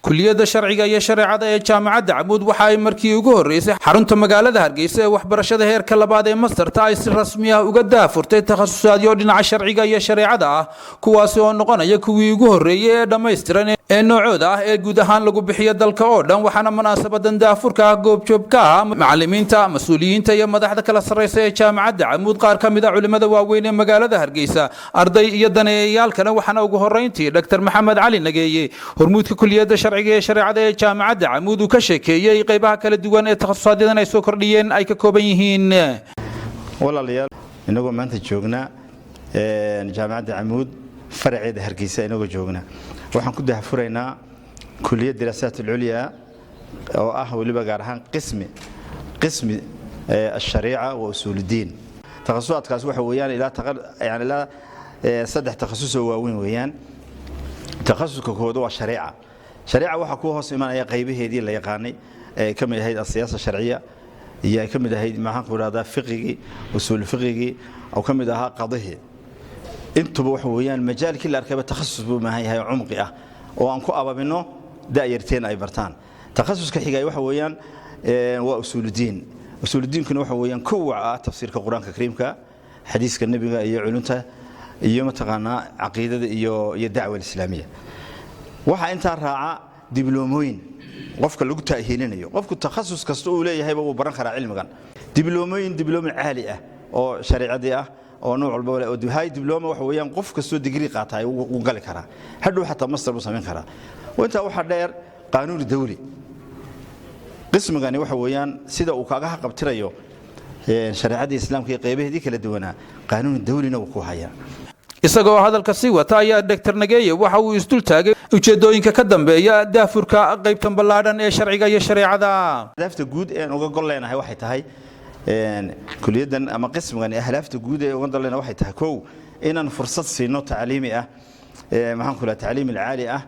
Kuliyadda sharciga iyo shareecada ee Jaamacadda Camuud waxa ay markii ugu horreysay xarunta magaalada Hargeysa ee waxbarashada heerka labaad ee masterta ay si rasmi ah uga daahfurtay takhasusaadyo dhinaca sharciga iyo shareecada ah, kuwaasi oo noqonaya kuwii ugu horreeyey ee dhammaystiran ee noocooda ah ee guud ahaan lagu bixiyo dalka oo dhan. Waxaana munaasabadan daahfurka ah goobjoog ka ah macallimiinta, mas-uuliyiinta iyo madaxda kala sarreysa ee Jaamacadda Camuud, qaar ka mid ah culimmada waaweyn ee magaalada Hargeysa, arday iyo daneeyayaal kale. Waxaana ugu horreyntii Dr Maxamed Cali Nageeye, hormuudka kuliyadda sharciga ee shareecada ee Jaamacadda Camuud, uu ka sheekeeyey qaybaha kala duwan ee takhasusaadyadan ay soo kordhiyeen ay ka kooban yihiin. Walaalayaal, inagoo maanta joognaa Jaamacadda Camuud faraceeda Hargeysa inagoo joognaa, waxaan ku daahfuraynaa Kuliyad Diraasaat Alculya oo ah weliba gaar ahaan qismi ashariica wa usuuludiin. Takhasusaadkaas waxa weeyaan ilaa yani ilaa saddex takhasus oo waaweyn weeyaan. Takhasuska koowaad waa shariica. Shariica waxaa ku hoos imanaya qaybaheedii la yaqaanay ee ka mid ahayd asiyaasa sharciya iyo ay ka mid ahayd, maxaan ku idhahdaa, fiqigii, usuul fiqigii, oo ka mid ahaa qadihii. Intuba waxa weeyaan majaalkii la arkayba takhasus buu baahan yahay oo cumqi ah oo aan ku ababino da'yarteen ay bartaan. Takhasuska xigay waxa weeyaan waa usuuludiin. Usuuludiinkuna waxa weeyaan kowac ah tafsiirka Qur-aanka Kariimka, xadiiska Nebiga iyo culunta iyo mataqaanaa caqiidada iyo dacwa alislaamiya. Waxaa intaa raaca dibloomooyin qofka lagu ta'hiilinayo. Qofku takhasus kasta uu leeyahayba wuu baran karaa cilmigan. Dibloomooyin, diblooma caali ah oo shareecadii ah oo nooc walba leh oo high diploma, waxa weeyaan qof kastoo digrii qaatay wuu gali karaa, hadhow xataa master buu samayn karaa. Intaa waxaa dheer qaanuuni dawli. Qismigani waxa weeyaan sida uu kaaga haqabtirayo shareecadii Islaamka iyo qaybaheedii kala duwanaa, qaanuuni dawlina wuu ku hayaa. Isagoo hadalka sii wata ayaa Dr Nageeye waxa uu isdul taagay ujeedooyinka ka dambeeya daahfurka qaybtan ballaadhan ee sharciga iyo shareecada. Ahdaafta guud ee uga gol leenahay waxay tahay kuliyaddan ama qismigan, ahdaafta guud ee uga gol leenahay waxay tahay: kow, inaan fursad siino tacliimi ah, maxaan ku lahaa, tacliim alcaali ah,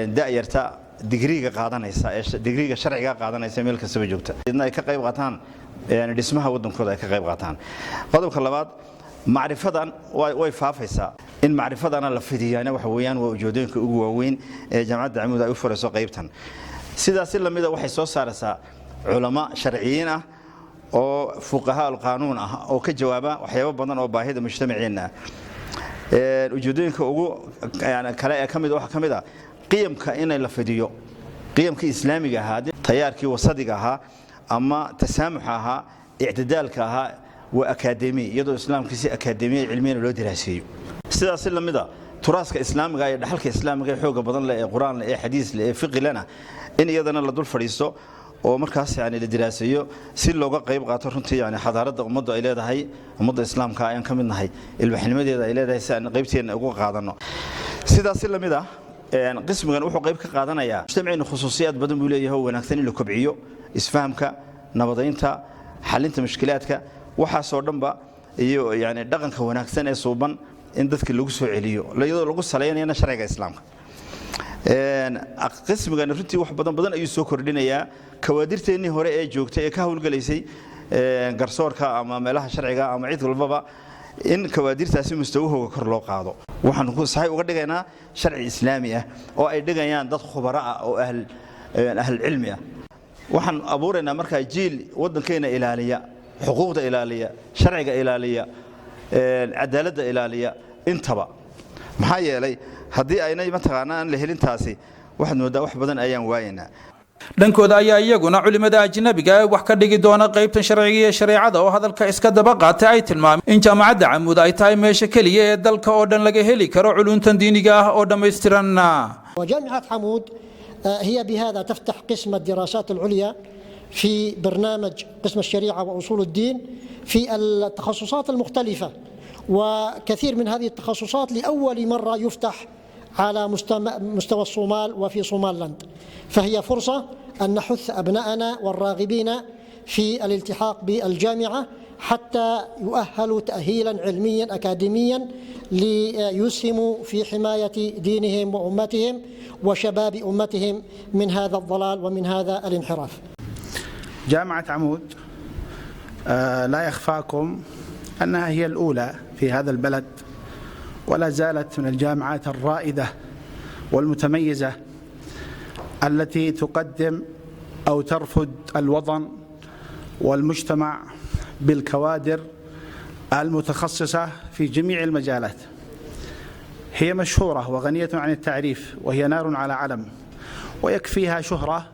da'yarta digriiga qaadanaysa ee digriiga sharciga qaadanaysa meel kastaba joogta idna ay ka qayb qaataan dhismaha waddankooda ay ka qayb qaataan. Qodobka labaad, macrifadan way faafaysaa, in macrifadana la fidiyaana waxa weeyaan waa ujeedooyinka ugu waaweyn ee Jaamacadda Camuud ay u furayso qaybtan. Sidaasi lamida waxay soo saaraysaa culamo sharciyiin ah oo fuqahaa alqaanuun ah oo ka jawaaba waxyaabo badan oo baahida mujtamaceenna ah. Ujeedooyinka ugu kale ee ka mid waxaa ka mid ah qiyamka inay la fidiyo, qiyamkii Islaamiga ahaa, tayaarkii wasadiga ahaa ama tasaamuxa ahaa, ictidaalka ahaa, waa akaademi, iyadoo Islaamkii si akaademiya cilmiyana loo daraaseeyo. Sidaas si lamid a turaaska Islaamiga iyo dhaxalka Islaamiga ee xooga badan leh, ee Qur-aan leh, ee xadiis leh, ee fiqi lena, in iyadana la dul fadhiisto oo markaas yani la diraaseeyo si looga qayb qaato runtii yani xadaaradda ummaddu ay leedahay, ummadda Islaamka ayaan ka mid nahay, ilbaxnimadeeda ay leedahay si aan qaybteenna uga qaadano. Sidaas si lamid ah qismigan wuxuu qayb ka qaadanayaa mujtamaceena. Khusuusiyaad badan buu leeyahay oo wanaagsan in la kobciyo: isfahamka, nabadaynta, xalinta mushkilaadka, waxaasoo dhanba, iyo yani dhaqanka wanaagsan ee suuban in dadka lagu soo celiyo iyadoo lagu salaynayana sharciga Islaamka. Qismigan runtii wax badan badan ayuu soo kordhinayaa. Kawaadirteennii hore ee joogtay ee ka howlgalaysay garsoorka ama meelaha sharciga ama cid walbaba, in kawaadirtaasi mustawahooga kor loo qaado. Waxaan saxay uga dhigaynaa sharci Islaami ah oo ay dhigayaan dad khubaro ah oo ahl cilmi ah. Waxaan abuuraynaa markaa jiil waddankeena ilaaliya, xuquuqda ilaaliya, sharciga ilaaliya, cadaaladda ilaaliya intaba. Maxaa yeelay, haddii aynay mataqaanaa aan la helintaasi, waxaad moodaa wax badan ayaan waayaynaa. Dhankooda ayaa iyaguna culimada ajnabiga ee wax ka dhigi doona qaybtan sharciga iyo shareecada oo hadalka iska daba qaatay ay tilmaameen in Jaamacadda Camuud ay tahay meesha keliya ee dalka oo dhan laga heli karo culuntan diiniga ah oo dhammaystiran. وجامعة عمود هي بهذا تفتح قسم الدراسات العليا في برنامج قسم الشريعة وأصول الدين في التخصصات المختلفة، وكثير من هذه التخصصات لأول مرة يفتح على مستوى الصومال وفي صومالند، فهي فرصة أن نحث أبناءنا والراغبين في الالتحاق بالجامعة حتى يؤهلوا تأهيلا علميا أكاديميا ليسهموا في حماية دينهم وأمتهم وشباب أمتهم من هذا الضلال ومن هذا الانحراف. جامعة عمود لا يخفاكم أنها هي الأولى في هذا البلد، ولا زالت من الجامعات الرائدة والمتميزة التي تقدم أو ترفد الوطن والمجتمع بالكوادر المتخصصة في جميع المجالات. هي مشهورة وغنية عن التعريف، وهي نار على علم، ويكفيها شهرة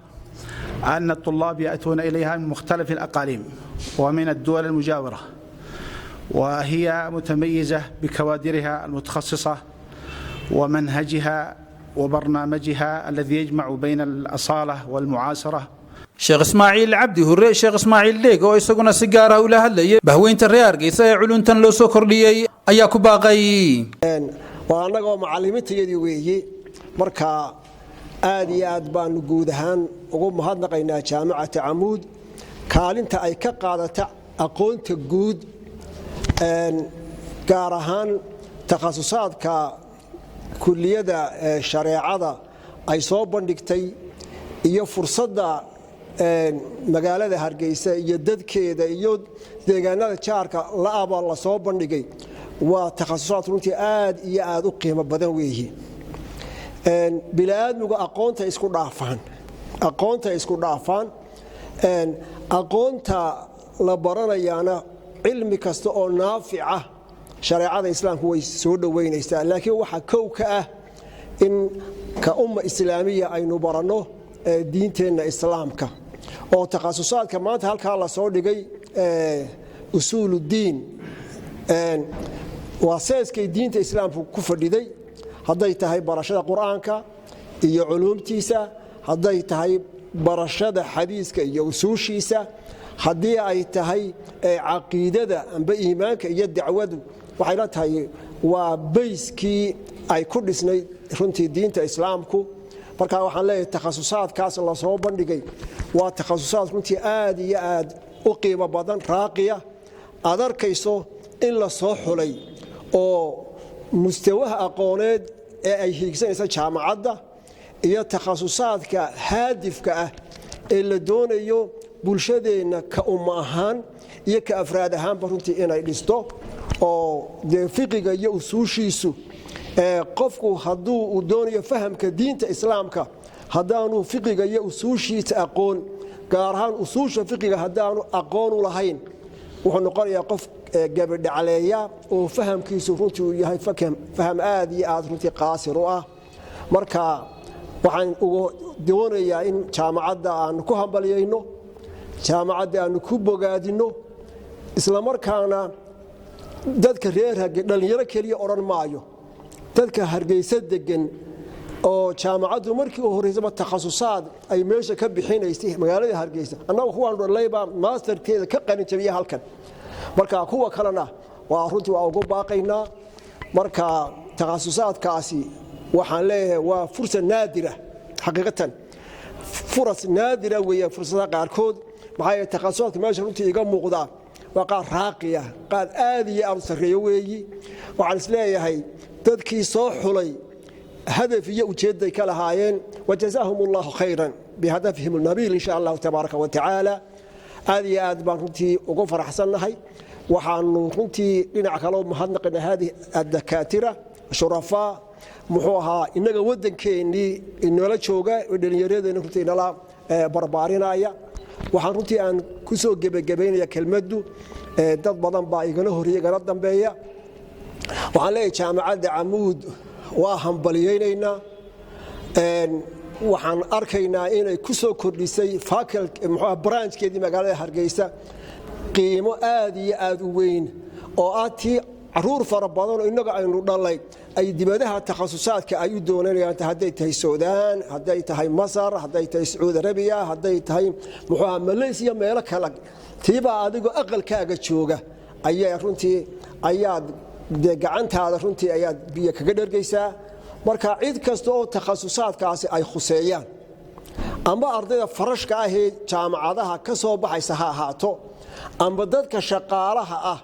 أن الطلاب يأتون إليها من مختلف الأقاليم ومن الدول المجاورة، وهي متميزة بكوادرها المتخصصة ومنهجها وبرنامجها الذي يجمع بين الأصالة والمعاصرة. Sheekh Ismaaciil Cabdi Hurre, Sheekh Ismaaciil Dheeg, oo isaguna si gaar ah ula hadlayay bahweynta reer Hargeysa ee culuntan loo soo kordhiyey, ayaa ku baaqay. Waa annagoo macallimiintayadii weeye. Marka aad iyo aad baanu guud ahaan ugu mahadnaqaynaa Jaamacata Camuud kaalinta ay ka qaadata aqoonta guud, gaar ahaan takhasusaadka kuliyada shareecada ay soo bandhigtay iyo fursadda magaalada Hargeysa iyo dadkeeda iyo deegaanada jaarka la'aba la soo bandhigay. Waa takhasusaad runtii aad iyo aad u qiimo badan weeye. Bini'aadmigu aqoonta isku dhaafaan, aqoonta isku dhaafaan. Aqoonta la baranayaana cilmi kasta oo naafic ah shareecada Islaamku way soo dhoweynaysaa, laakiin waxaa kow ka ah in ka umma islaamiya aynu baranno diinteenna Islaamka, oo takhasusaadka maanta halkaa la soo dhigay, usuuluddiin, waa seeskay diinta Islaamku ku fadhiday, hadday tahay barashada Qur-aanka iyo culuumtiisa, hadday tahay barashada xadiiska iyo usuushiisa, haddii ay tahay caqiidada amba iimaanka iyo dacwadu. Waxay la tahay waa bayskii ay ku dhisnayd runtii diinta Islaamku. Marka waxaan leeyahay takhasusaadkaas lasoo bandhigay waa takhasusaad runtii aad iyo aad u qiimo badan, raaqiya, aad arkayso in la soo xulay oo mustawaha aqooneed ee ay hiigsanaysa jaamacadda iyo takhasusaadka haadifka ah ee la doonayo bulshadeenna ka umma ahaan iyo ka afraad ahaanba runtii inay dhisto. Oo dee fiqiga iyo usuushiisu, qofku hadduu uu doonayo fahamka diinta Islaamka, haddaanu fiqiga iyo usuushiisa aqoon, gaar ahaan usuusha fiqiga haddaanu aqoon u lahayn, wuxuu noqonayaa qof gabadhacleeya oo fahamkiisu runtii uu yahay faham aad iyo aad runtii qaasir u ah. Marka waxaan ugu doonayaa in jaamacadda aanu ku hambalyayno, jaamacadda aanu ku bogaadinno, islamarkaana dadka reer Harge, dhallinyaro keliya odhan maayo, dadka Hargeysa degan oo jaamacaddu markii u horreysaba takhasusaad ay meesha ka bixinaysay magaalada Hargeysa. Annagu kuwaan dhalaybaa masterkeeda ka qalin jabiya halkan. Marka kuwa kalena waa runtii waa ugu baaqaynaa. Marka takhasusaadkaasi waxaan leeyahay waa fursa naadira, xaqiiqatan furas naadira weeyaan fursadaha qaarkood. Maxaa yeele takhasusaadka meesha runtii iga muuqdaa waa qaar raaqiya, qaar aad iyo aad u sarreeyo weeyi. Waxaan isleeyahay dadkii soo xulay hadaf iyo ujeedday ka lahaayeen. Wajazaahum Allahu khayran bihadafihim alnabiil, insha Allahu tabaaraka wa tacaala. Aad iyo aad baan runtii ugu faraxsannahay. Waxaanu runtii dhinac kaloo mahadnaqina haadihi addakaatira shurafaa, muxuu ahaa, innaga waddankeennii inoola jooga oo dhallinyaradeenna runtii inala barbaarinaya. Waxaan runtii aan ku soo gebagabaynaya kelmaddu, dad badan baa igala horreeyey, igala dambeeya. Waxaan leeyahay Jaamacadda Camuud waa hambaliyaynaynaa. Waxaan arkaynaa inay ku soo kordhisay muxuu branchkeedii magaalada Hargeysa qiimo aad iyo aad u weyn, oo ah tii caruur fara badan oo innaga aynu dhalay ay dibadaha takhasusaadka ay u doonanayaan, hadday tahay Suudaan, hadday tahay Masar, hadday tahay Sacuudi Arabiya, hadday tahay muxuu ahaa Malaysiya, meelo kale. Tiibaa adigoo aqalkaaga jooga ayaa runtii ayaad dee gacantaada runtii ayaad biyo kaga dhergaysaa. Marka cid kasta oo takhasusaadkaasi ay khuseeyaan, amba ardayda farashka ahee jaamacadaha ka soo baxaysa ha ahaato, amba dadka shaqaalaha ah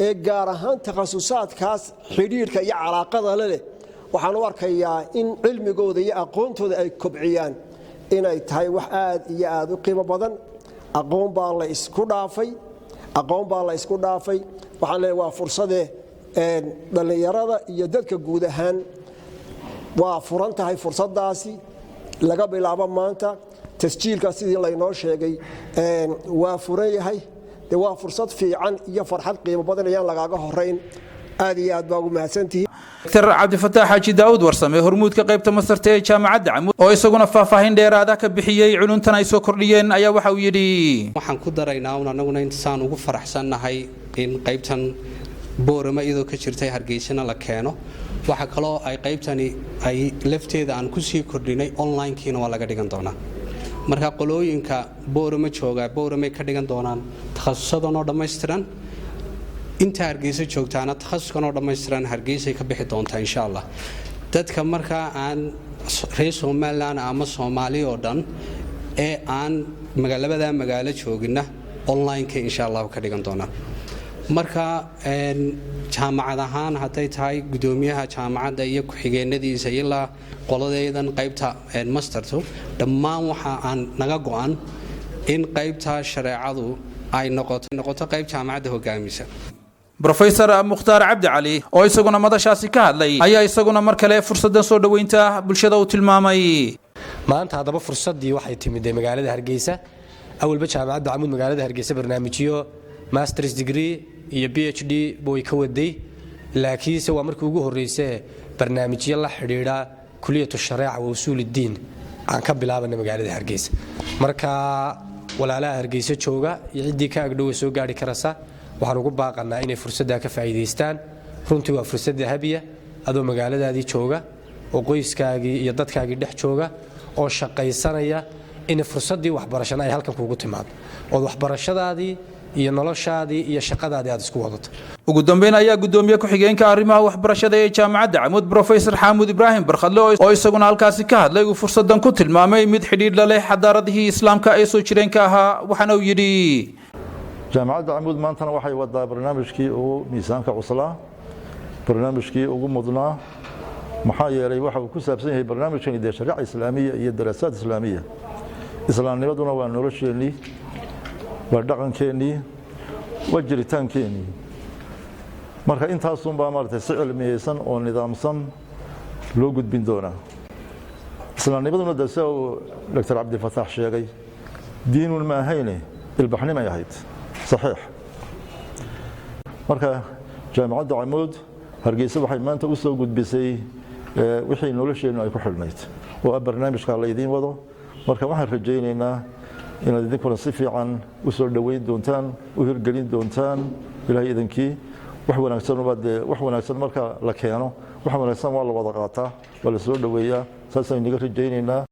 ee gaar ahaan takhasusaadkaas xidhiidhka iyo calaaqada le leh, waxaan u arkayaa in cilmigooda iyo aqoontooda ay kobciyaan inay tahay wax aad iyo aad u qiimo badan. Aqoon baa la isku dhaafay, aqoon baa la isku dhaafay. Waxaan leeyahay waa fursade dhallinyarada iyo dadka guud ahaan waa furan tahay fursadaasi laga bilaabo maanta. Tasjiilka sidii laynoo sheegay waa furan yahay. De waa fursad fiican iyo farxad qiimo badan, ayaan lagaaga horayn. Aad iyo aad baa ugu mahadsantihiin. Dr Cabdifataax Xaaji Daawud Warsame, hormuudka qaybta mastarta ee Jaamacadda Camuud, oo isaguna faahfaahin dheeraada ka bixiyey culuntan ay soo kordhiyeen, ayaa waxa uu yidhi: Waxaan ku daraynaa un annaguna intasaan ugu faraxsannahay in qaybtan Boorama iyadoo ka jirtay Hargeysana la keeno. Waxaa kaloo ay qaybtani ay lafteeda aan kusii kordhinay online-kiina waa laga dhigan doonaa. Marka qolooyinka Boorama joogaa Booramay ka dhigan doonaan takhasusadan oo dhammaystiran, inta Hargeysa joogtaana takhasuskan oo dhammaystiran Hargeysay ka bixi doontaa, insha Allah. Dadka markaa aan reer Somaliland ama Soomaali oo dhan ee aan labadaa magaalo joogina online-ka, insha Allah, ka dhigan doonaa. Marka jaamacad ahaan hadday tahay, gudoomiyaha jaamacadda iyo ku-xigeenadiisa ilaa qoladeedan qaybta mastertu, dhammaan waxa aan naga go'an in qaybta shareecadu ay noqoto qayb jaamacadda hogaamisa. Brofesor Mukhtaar Cabdi Cali oo isaguna madashaasi ka hadlay ayaa isaguna mar kale fursaddan soo dhoweynta bulshada uu tilmaamay. Maanta haddaba fursaddii waxay timid magaalada Hargeysa. Awalba Jaamacadda Camuud magaalada Hargeysa barnaamijyo masters degree iyo PhD way ka waday, laakiinse waa markii ugu horreysee barnaamijyo la xidhiidha kuliyatu shareeca wa usuul iddiin aan ka bilaabana magaalada Hargeysa. Marka walaalaha Hargeysa jooga iyo ciddii ka agdhowa soo gaari karasa, waxaan ugu baaqanaa inay fursaddaa ka faa'iidaystaan. Runtii waa fursad dahabiya, adoo magaaladaadii jooga oo qoyskaagii iyo dadkaagii dhex jooga oo shaqaysanaya in fursaddii waxbarashana ay halkan kuugu timaado, ood waxbarashadaadii iyo noloshaadii iyo shaqadaadii aad isku wadato. Ugu dambeyn ayaa gudoomiye ku-xigeenka arrimaha waxbarashada ee Jaamacadda Camuud, Brofesor Xaamud Ibraahim Barkhadle, oo isaguna halkaasi ka hadlay, uu fursadan ku tilmaamay mid xidhiidh la leh xadaaradihii islaamka ee soo jireenka ahaa, waxaana uu yidhi: Jaamacadda Camuud maantana waxay wadaa barnaamijkii ugu miisaanka cuslaa, barnaamijkii ugu mudnaa. Maxaa yeelay, waxa uu ku saabsan yahay barnaamijkani dee shariica islaamiya iyo daraasaad islaamiya. Islaamnimaduna waa nolosheennii, waa dhaqankeennii, waa jiritaankeenii. Marka intaasunbaa maaragtay si cilmiyeysan oo nidaamsan loo gudbin doonaa. Islaamnimaduna de sida uu Doctor Cabdifataax sheegay, diinun ma ahayne, ilbaxnimay ahayd, saxiix. Marka Jaamacadda Camuud Hargeysa waxay maanta u soo gudbisay wixii nolosheennu ay ku xidhnayd oo ah barnaamijka la idiin wado. Marka waxaan rajaynaynaa inaad idinkuna si fiican u soo dhoweyn doontaan, u hirgelin doontaan, Ilahay idinkii. Wax wanaagsan ubaa dee, wax wanaagsan marka la keeno, wax wanaagsan waa la wada qaataa, waa la soo dhoweeyaa. Saasaan inaga rajaynaynaa.